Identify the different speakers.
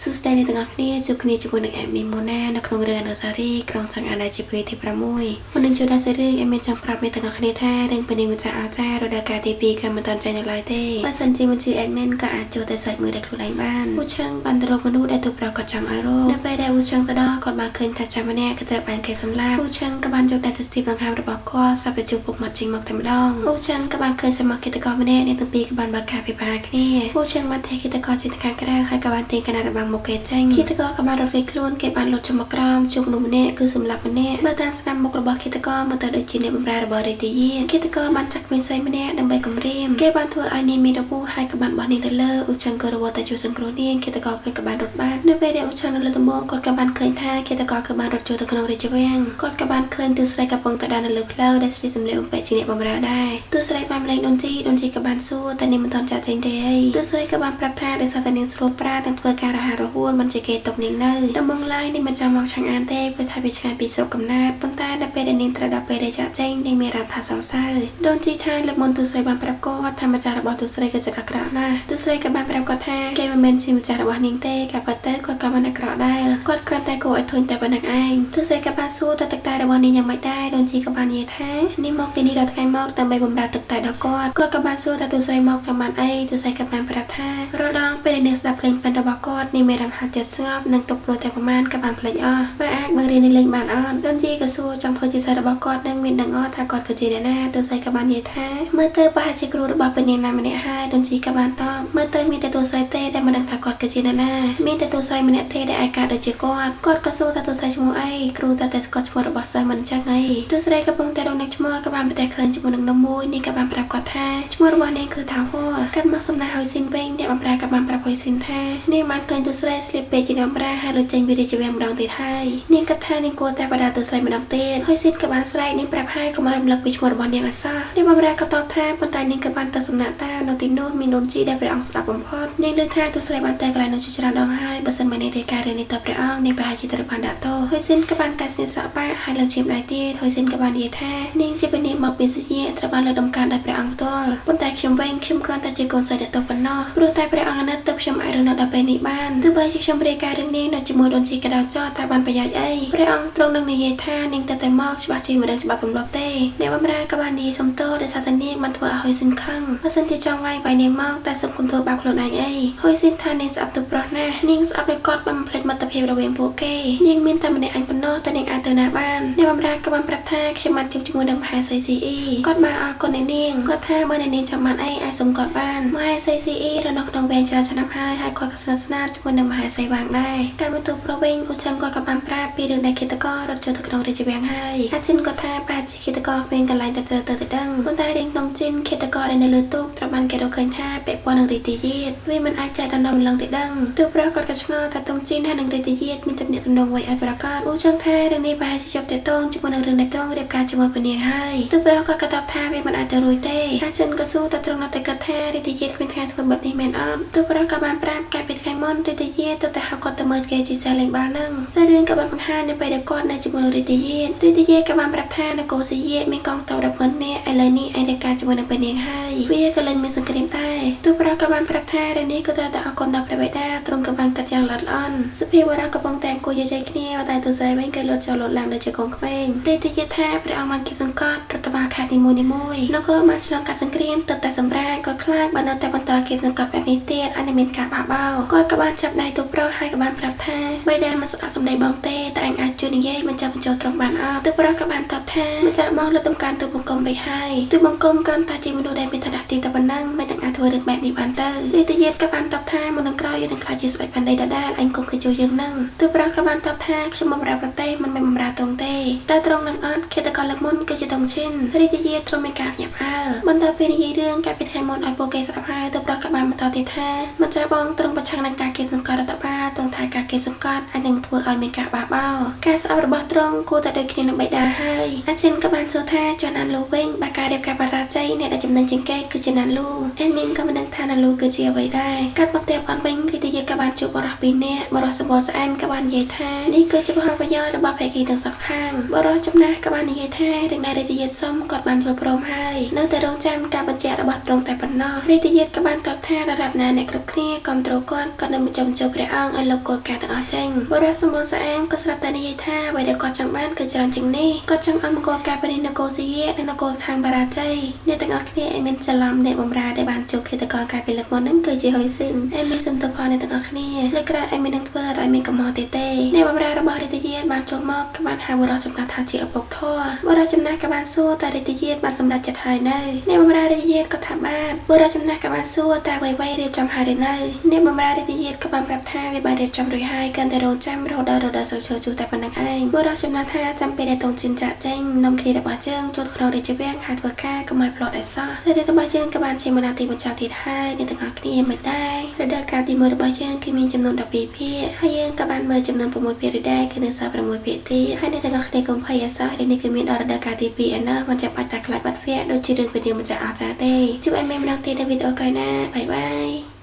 Speaker 1: សួស្តីអ្នកទាំងអស់គ្នាជួបគ្នាជាមួយនឹង admin ម៉ូណានៅក្នុងរឿងអនុស្សាវរីយ៍ក្រុងចង្អានដែលជាពេលទី6មុននឹងចូលដល់សាច់រឿង admin ចង់ប្រាប់អ្នកទាំងអស់គ្នាថារឿងពេលនេះមិនចាក់អស្ចារ្យរដូវកាលទី2ក៏មិនទាន់ចេញនៅឡើយទេបើសិនជាមិនជឿ admin ក៏អាចចូលទៅសាច់មើលដោយខ្លួនឯងបានពូឈឹងបានទៅរកមនុស្សដែលទូប្រគាត់ចង់ឲ្យរកនៅពេលដែលពូឈឹងទៅដល់គាត់បានឃើញថាចាំម្នាក់ក៏ត្រូវបានគេសម្លាប់ពូឈឹងក៏បានយកដៃទៅស្ទាបដង្ហើមរបស់គាត់សាប់ទៅជួបពុកមាត់ចេញមកតែម្ដងពូឈឹងក៏បានឃើញសមាជិកតកម្នាក់អ្នកទាំងពីរក៏បានបើកការពិភាក្សាគ្នាពូឈឹងបានទេគិតកចេញទៅខាងក្រៅហើយក៏បានទាញកណាត់របាំងមុខគេចេញឃាតករក៏បានរត់គេចខ្លួនគេបានលុតចុះមកក្រោមជួបមនុស្សម្នាក់គឺសម្លាប់ម្នាក់បើតាមស្នាមមុខរបស់ឃាតករមើលទៅដូចជាអ្នកបម្រើរបស់រាជទាយាទឃាតករបានចាក់ក្មេងស្រីម្នាក់ដើម្បីគំរាមគេបានធ្វើឲ្យនាងមានរបួសហើយក៏បានបោះនាងទៅលើឧឆឹងក៏រវល់តែជួយសង្គ្រោះនាងឃាតករគឺក៏បានរត់បាននៅពេលដែលឧឆឹងនៅលើដំបងគាត់ក៏បានឃើញថាឃាតករគឺបានរត់ចូលទៅក្នុងរាជវាំងគាត់ក៏បានឃើញទូស្រីកំពុងតែដើរនៅលើផ្លូវដែលស្លៀកសម្លៀកបំពាក់ជាអ្នកបម្រើដែរទូស្រីបានម្លែងដូនជីដូនជីក៏បានសួរតែនាងមិនទាន់ចាក់ចេញទេអីទូស្រីក៏បានប្រាប់ថាដោយសារតែនាងស្រួលប្រានិងធ្វើការរហ័សរហួនមិនជាគេຕົកនាងនៅដំបងឡើយនាងមិនចាំមកឆាងអានទេព្រោះថាវាឆ្ងាយពីស្រុកកំណើតប៉ុន្តែដល់ពេលដែលនាងត្រូវដល់ពេលដែលចាក់ចេញនាងមានអារម្មណ៍ថាសង្ស័យដូនជីថាលើកមុនទូស្រីបានប្រាប់គាត់ថាម្ចាស់របស់ទូស្រីក៏ចិត្តអាក្រក់ណាស់ទូស្រីក៏បានប្រាប់គាត់ថាគេមិនមែនជាម្ចាស់របស់នាងទេក៏ប៉ុន្តែគាត់ក៏មិនអាក្រក់ដែរគាត់គ្រាន់តែគួរឲ្យធុញតែប៉ុណ្្នឹងឯងទូស្រីក៏បានសួរទៅទឹកតែរបស់នាងយ៉ាងម៉េចដែរដូនជីក៏បាននិយាយថានាងមកទីនេះដល់ថ្ងៃមកដើម្បីបម្រើទឹកតែដល់គាត់គាត់ក៏បានសួរថាទូស្រីមកចង់បានអីទូស្រីក៏បានប្រាប់ថារាល់ដងពេលដែលនាងស្ដាប់ភ្លេងពិណរបស់គាត់នាងមានអារម្មណ៍ថាចិត្តស្ងប់និងទុកព្រួយតែប្រមាណក៏បានភ្លេចអស់បើអាចបង្រៀននាងលេងបានអត់ដូនជីក៏សួរចង់ធ្វើជាសិស្សរបស់គាត់នឹងមានដឹងអត់ថាគាត់គឺជាអ្នកណាទូស្រីក៏បាននិយាយថាមើលទៅប្រហែលជាគ្រូរបស់ពេលនាងណាម្នាក់ហើយដូនជីក៏បានតបមើលទៅមានតែទូស្រីទេដែលមិនដឹងថាគាត់គឺជាអ្នកណាមានតែទូស្រីម្នាក់ទេដែលអាចកើតដូចជាគាត់គាត់ក៏សួរថាទូស្រីឈ្មោះអីគ្រូតែស្គាល់ឈ្មោះរបស់សិស្សមិនចឹងអីទូស្រីកំពុងតែរកនឹកឈ្មោះក៏បានប្រទះឃើញជាមួយនឹងនំមួយនាងក៏បានប្រាប់គាត់ថាឈ្មោះរបស់នាងគឺថាហួរកាត់មកសំណាក់ឲ្យស៊ីនវិញអ្នកបម្រើក៏បានប្រាប់ឲ្យស៊ីនថានាងបានឃើញទូស្រីស្លៀកពាក់ជាអ្នកបម្រើហើយដូចចេញពីរាជវាំងម្ដងទៀតហើយនាងគិតថានាងគួរតែបដាទូស្រីម្ដងទៀតហើយស៊ីនក៏បានស្រែកនាងប្រាប់ហើយកុំឲ្យរំលឹកពីឈ្មោះរបស់នាងឲ្យសោះអ្នកបម្រើក៏តបថាប៉ុន្តែនាងក៏បានទៅសំណាក់តានៅទីនោះមានដូនជីដែលព្រះអង្គស្ដាប់បំផុតនាងលើថាទូស្រីបានទៅកន្លែងនោះជាច្រើនដងហើយបើសិនមកនាងរាយការណ៍រឿងនេះទៅព្រះអង្គនាងប្រហែលជាត្រូវបានដាក់ទោសហើយស៊ីនក៏បានកាត់ស្នៀតសក់ប៉ាហើយឡើងឈាមដៃទៀតហើយស៊ីនក៏បាននិយាយថានាងជាពនាងមកពីសញ្ញាត្រូវបានលើកដំកើងដោយព្រះអង្គផ្ទាល់ប៉ុន្តែខ្ញុំវិញខ្ញុំគ្រាន់តែជាកូនស្រីអ្នកទោសប៉ុណ្ណោះព្រោះតែព្រះអង្គអាណិតទើបខ្ញុំអាចរស់នៅដល់ពេលនេះបានទោះបីជាខ្ញុំរាយការណ៍រឿងនាងនៅជាមួយដូនជីក៏ដោយចោះតែបានប្រយោជន៍អីព្រះអង្គទ្រង់នឹងនិយាយថានាងទៅតែមកច្បាស់ជាមិនដឹងច្បាប់ទម្លាប់ទេអ្នកបម្រើក៏បាននិយាយសុំទោសដោយសារតែនាងបានធ្វើឲ្យហ៊ុយស៊ីនខឹងបើសិនជាចង់វាយវាយនាងមកតែសុំកុំធ្វើបាបខ្លួនឯងអីហ៊ុយស៊ីនថានាងស្អប់ទុកប្រុសណាស់នាងស្អប់ដោយគាត់បានបំភ្លេចមិត្តភាពរវាងពួកគេនាងមានតែម្នាក់អញប៉ុណ្ណោះតែនាងអាចទៅណាបានអ្នកបម្រើក៏បានប្រាប់ថាខ្ញុំបានជួបជាមួយនឹងមហេសី CE គាត់បានអរគុណអ្នកនាងគាត់ថាបើអ្នកនាងចង់បានអីអាចសុំគាត់បានមហេសី CE រស់នៅក្នុងវែងច្រើនឆ្នាំហើយហើយគាត់ក៏ស្និទ្ធស្នាលជាមួយនឹងមហេសីវាងដែរការមកទូប្រុសវិញឧឆឹងគាត់ក៏បានប្រាប់ពីរឿងដែលឃាតកររត់ចូលទៅក្នុងរាជវាំងហើយអាជីនគាត់ថាប្រហែលជាឃាតករគ្មានកន្លែងដែលត្រូវទៅទៅដឹងប៉ុន្តែរៀងតុងជីនឃាតករដែលនៅលើទូកត្រូវបានគេរកឃើញថាពាក់ព័ន្ធនឹងរាជទាយាទវាមិនអាចចែកដល់ដល់ម្លឹងទៅដឹងទូប្រុសគាត់ក៏ឆ្ងល់ថាតុងជីនហើយនឹងរាជទាយាទមានទំនាក់ទំនងអ្វីឲ្យប្រកបឧឆឹងថារឿងនេះប្រហែលជាជាប់ទាក់ទងជាមួយនឹងរឿងដែលត្រង់រៀបការជាមួយពនាងហើយទូប្រុសគាត់ក៏តបថាវាមិនអាចទៅរួចទេអាចិនក៏សួរតែត្រង់នៅតែគិតថារាជទាយាទគ្មានថ្ងៃធ្វើបែបនេះមែនអត់ទូប្រុសក៏បានប្រាប់កាលពីថ្ងៃមុនរាជទាយាទទៅតែហៅគាត់ទៅមើលគេជាសិស្សលេងបាល់នឹងសារឿងក៏បានបង្ហាញនៅពេលដែលគាត់នៅជាមួយនឹងរាជទាយាទរាជទាយាទក៏បានប្រាប់ថានគរសយាមានកងទ័ព10,000នាក់ឥឡូវនេះឯងរៀបការជាមួយនឹងពនាងហើយវាក៏លែងមានសង្គ្រាមដែរទូប្រុសក៏បានប្រាប់ថារឿងនេះក៏ត្រូវតែអរគុណដល់ព្រះបិតាទ្រង់ក៏បានកាត់យ៉ាងល្អិតល្អន់សុភាវរៈកំពុងតែអង្គុយជជែកគ្នាតែទូស្រីវិញគេលត់ចូលលត់ឡើងដូចជាកូនក្មេងរាជទាយាទថាព្រះអង្គបានគៀបសង្កត់រដ្ឋបាលខេត្តនីមួយៗនគរបានឆ្លងកាត់សង្គ្រាមទៅតែសម្រាប់ក៏ខ្លាចបើនៅតែបន្តគៀបសង្កត់បែបនេះទៀតអាចនឹងមានការបះបោរគាត់ក៏បានចាប់ដៃទូប្រុសហើយក៏បានប្រាប់ថាបីដែលមិនស្ដាប់សម្ដីបងទេតែអញអាចជួយនិយាយបញ្ចុះបញ្ចូលត្រង់បានអត់ទូប្រុសក៏បានតបថាម្ចាស់បងលើកដំកើងទូបង្គំវិញហើយទូបង្គំគ្រាន់តែជាមនុស្សដែលមានឋានៈទាបតែប៉ុណ្ណឹងមិននឹងអាចធ្វើរឿងបែបនេះបានទៅរាជទាយាទក៏បានតបថាមុននឹងក្រោយយើងនឹងខ្លាចជាស្ដេចផែនដីដដែលអញគុំទៅជួយយើងនឹងទូប្រុសក៏បានតបថាខ្ញុំបម្រើប្រទេសមិនមែនបម្រើត្រង់ទេតើត្រង់នឹងអត់ឃាតករលើកមុនគឺជាតុងឈិនរាជទាយាទទ្រង់មានការភ្ញាក់ផ្អើលបន្ទាប់ពីនិយាយរឿងកាលពីថ្ងៃមុនឲ្យពួកគេស្ដាប់ហើយទូប្រុសក៏បានបន្តទៀតថាម្ចាស់បងទ្រង់ប្រឆាំងនឹងការគៀបសង្កត់រដ្ឋបាលទ្រង់ថាការគៀបសង្កត់ ដអាចនឹងធ្វើឲ្យមានការបះបោរការស្អប់របស់ទ្រង់គួរតែដូចគ្នានឹងបិតាហើយអាស៊ីនក៏បានសួរថាចុះណានលូវិញបើការរៀបការបរាជ័យអ្នកដែលចំណេញជាងគេគឺជាណានលូអេមីនក៏មិនដឹងថាណានលូគឺជាអ្វីដែរកាត់មកផ្ទះអនវិញរីតិយាក៏បានជួបបរិះពីរនាក់បរិះសម្បល់ស្អែមក៏បាននិយាយថានេះគឺជាផលប្រយោជន៍របស់ភាគីទាំងសងខាងបរិះចំណាស់ក៏បាននិយាយថារឿងដែលរីតិយាសុំគាត់បានយល់ព្រមហើយនៅតែរងចាំការបញ្ជាក់របស់ទ្រង់តែប៉ុណ្ណោះរីតិយាក៏បានតបថាដរាបណាអ្នកគ្រប់គ្នាគ្រប់គ្រងគាត់គាត់នឹងបញ្ចុះបញ្ចូលព្រះអង្គឲ្យលុបគោលការណ៍ទាំងអស់ចេញបរិះសម្បល់ស្អែមក៏ស្រាប់តែនិយាយថាអ្វីដែលគាត់ចង់បានគឺច្រើនជាងនេះគាត់ចង់ឲ្យមង្គលការបរិនគរស៊ីយៈនិងនគរខាងបារាជ័យអ្នកទាំងអស់គ្នាឲ្យមានច្រឡំអ្នកបម្រើដែលបានជួបឃាតករកាលពីលើកមុនហ្នឹងគឺជាហ៊ុយស៊ីនអេមីសំទោសផងអ្នកទាំងអស់គ្នាលើក្រោយអេមីនឹងធ្វើឲ្យមានកំហុសទេទេអ្នកបម្រើរបស់រិទ្ធយាបានចូលមកក៏បានហៅបរិះចំណាស់ថាជាឪពុកធម៌បរិះចំណាស់ក៏បានសួរតើរិទ្ធយាបានសម្រេចចិត្តហើយនៅអ្នកបម្រើរិទ្ធយាក៏ថាបាទបរិះចំណាស់ក៏បានសួរតើអ្វីៗរៀបចំហើយឬនៅអ្នកបម្រើរិទ្ធយាក៏បានប្រាប់ថាវាបានរៀបចំរួចហើយកាន់តែរងចាំរហូតដល់រដូវសូឈើជួតែប៉ុណ្្នឹងឯងបរិះចំណាស់ថាចាំពេលដែលតងជីនចាក់ចេញនាំគ្នារបស់ជើងចូលក្នុងរាជវាំងហើយធ្វើការកុំឲ្យផ្លោតឲ្យសោះសេរីរបស់យើងក៏បានជាមណាទីបញ្ចប់ទៀតហើយអ្នកទាំងអស់គ្នាមិនដែររដូវកាលទី1របស់យើងគឺមានចំនួន12ភាគហើយយើងក៏បានមើលចំនួន6ភាគឬដែរគឺនៅសល់6ភាគទៀតហើយអ្នកទាំងអស់គ្នាកុំភ័យអសោះរឿងនេះគឺមានដល់រដូវកាលទី2ឯណោះមិនចាំបាច់តែខ្លាចបាត់វគ្គដូចជារឿងពនាម្ចាស់អស្ចារ្យទេជួបអេមេម្ដងទៀតនៅវីដេអូក្រោយណាបាយបាយ។